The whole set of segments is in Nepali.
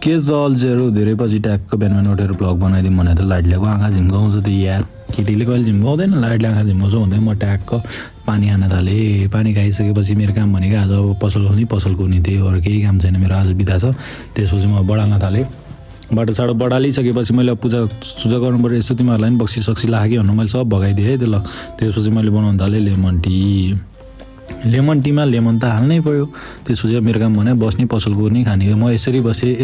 के जल्छेहरू धेरै पछि ट्याक्क बिहान उठेर भ्लग बनाइदिउँ भने त लाइटलेको आँखा झिम्काउँछ त यार। केटीले कहिले झिम्काउँदैन, लाइटले आँखा झिम्काउँछ भन्दै म ट्याक्क पानी खान थालेँ। पानी खाइसकेपछि मेरो काम भनेको आज अब पसल खोल्ने थियो, अरू केही काम छैन मेरो, आज बिदा छ। त्यसपछि म बढाल्न थालेँ। बाटोसाटो बढालिसकेपछि मैले पूजा गर्नु पऱ्यो, यसो तिमीहरूलाई पनि बक्सी सक्सी लाग्यो भन्नु मैले सब भगाइदिएँ है। ल त्यसपछि मैले बनाउनु थालेँ लेमन टीमा लेमन त हाल्नै पऱ्यो। त्यसपछि मेरो काम भने बस्ने, पसल कुर्ने, खाने। म यसरी बसेँ।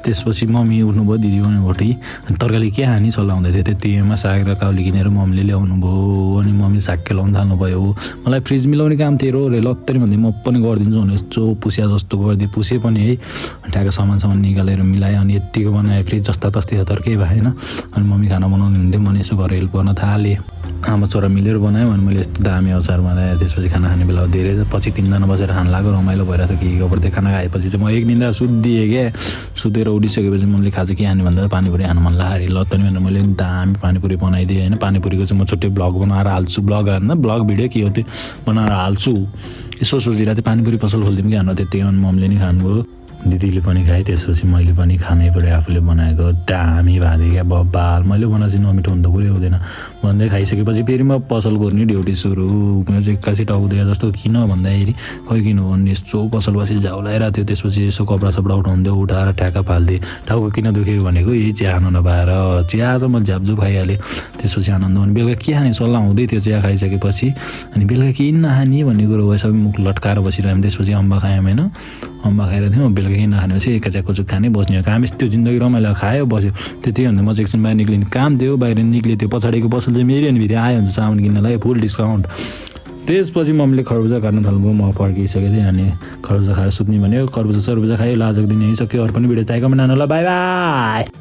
त्यसपछि मम्मी उठ्नुभयो, दिदी पनि उठी। तरकारी के खाने सल्लाह हुँदै थियो। त्यतिमा साग र काउली किनेर मम्मीले ल्याउनु भयो। अनि मम्मी साग केलाउनु थाल्नुभयो। मलाई फ्रिज मिलाउने काम थियो रे लत्तरी भन्दै म पनि गरिदिन्छु भने यस्तो पुस्या जस्तो गरिदिएँ, पुसेँ पनि है। ठ्याक्क सामान निकालेर मिलाएँ। अनि यत्तिको बनाएँ, फ्रिज जस्ता तस्ती तर केही भएन। अनि मम्मी खाना बनाउनु हुन्थ्यो, मैले यसो गरेर हेल्प गर्न थालेँ। आमा छोरा मिलेर बनायो भने मैले यस्तो दामी अचार बनाएँ। त्यसपछि खाना खाने बेला धेरै पछि 3जना बसेर खान लाग्यो, रमाइलो भइरहेको थियो। के गर्दै खाना खाएपछि चाहिँ म एक निन्दा सुत्दिएँ क्या। सुतेर उठिसकेपछि मैले खाजा के खाने भन्दा पानीपुरी खानु मन लाग्यो। ल त नि भनेर मैले दामी पानीपुरी बनाइदिएँ होइन। पानीपुरीको चाहिँ म छुट्टै ब्लग बनाएर हाल्छु, ब्लग भिडियो के हो त्यो बनाएर हाल्छु। यसो सोचिरहेको थिएँ पानीपुरी पसल खोलिदिउँ कि हाल्नु, त्यतिकै मम्मीले नि खानुभयो, दिदीले पनि खाएँ। त्यसपछि मैले पनि खानै पऱ्यो, आफूले बनाएको दामी भाँदै क्या बब्बाल। मैले बनाएको चाहिँ नमिठो हुँदा कुरै हुँदैन भन्दै खाइसकेपछि फेरि म पसल गर्ने ड्युटी सुरु। मेरो चाहिँ एक्कासी टाउदैन जस्तो किन भन्दाखेरि खै किन भन्ने यस्तो पसल बसी झाउलाइरहेको थियो। त्यसपछि यसो कपडा सपडा उठाउँदै उठाएर ठ्याक्क फालिदिएँ। टाउको किन दुख्यो भनेको यही चिया खानु नपाएर, चिया त म झ्यापझुप खाइहालेँ। त्यसपछि आनन्द अनि बेलुका के खाने सल्लाह हुँदै थियो चिया खाइसकेपछि। अनि बेलुका केही नखाने भन्ने कुरो भयो, सबै मुख लट्काएर बसिरहेँ। त्यसपछि अम्बा खायौँ होइन, अम्बा खाएर थियौँ। बेलुका केही नखाने पछि एकाचुक खाने बस्ने काम, यस्तो जिन्दगी रमाइलो खायो बस्यो। त्यति भन्दा म चाहिँ एकछिन बाहिर निक्लिने काम थियो, बाहिर निक्लियो। त्यो पछाडिको पसल चाहिँ मेरो अनि फेरि आयो भने सामान किन्नलाई फुल डिस्काउन्ट। त्यसपछि मम्मीले खरबुजा काट्न थाल्नुभयो, म फर्किसकेको थिएँ। अनि खरबुजा खाएर सुत्ने भन्यो, खरबुजा सरबुजा खायो। लाजको दिन यही सक्यो। अरू पनि भिडियो चाहिएको बनाउनु ल, बाई बाई।